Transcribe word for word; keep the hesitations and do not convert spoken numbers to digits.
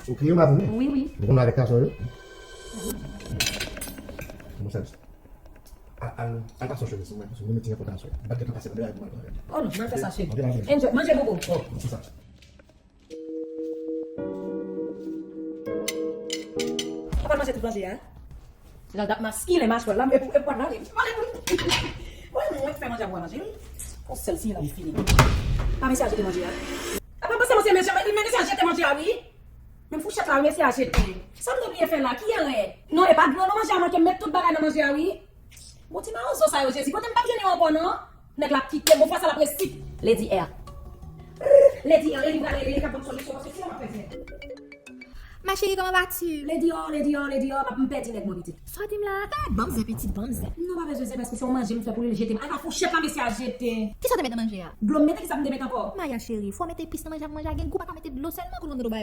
Ou kriye m avè m, wi? Wi, wi. Ou konn avèk gason yo? Bon sèvis. Al, al, al pase yon cheve sou mwen, paske mwen mete yon pòtasyon. M pa t gentan pase nan bagay pou m al pran. Oh non, mwen fè sa, cheri. Ok, ok. Enjoy, manje bobo. Oh, se sa. Ou pa manje tout manje a? Jan dat maskilen, machwè la, epi, epi w ap rale. Wè, mwen k fè manje a pou w manje, wi. Yon sèl siy la, li fini. Pa mesye a jete manje a. Apa, panse mwen se mesye, men mesye a jete manje a, wi. Menm fouchèt la, wi, mesye a jete. Sa m te bliye fè la, ki erè? Non, e pa dlo non, manje a manke, m met tout bagay nan manje a, wi. Bon, ti mawozo sa yo, Jezi, kote m p ap jwenn yo ankò, non? Nèg la ap kite m, bon, fwa sa l ap resi. Lady Air. Lady Air, e li prale, e li k ap ban m solisyon, paske sinon m ap pèdi nèg. Ma chérie, comment vas-tu? Lady Air, Lady Air, Lady Air, m ap m pèdi nèg mwen, pitit. Sa w di m la? Ban m zen, pitit, ban m zen. Non, pa bezwen zen, paske se yon manje m fè pou li, l jete m. Ay, pa fouchèt la, mesye a jete. Kisa w te met nan manje a? Dlo m mete, kisa m te met ankò? Maya cheri, fò w mete epis nan manje a pou manje a gen gou, pa ka mete dlo sèlman, koulon dlo bay.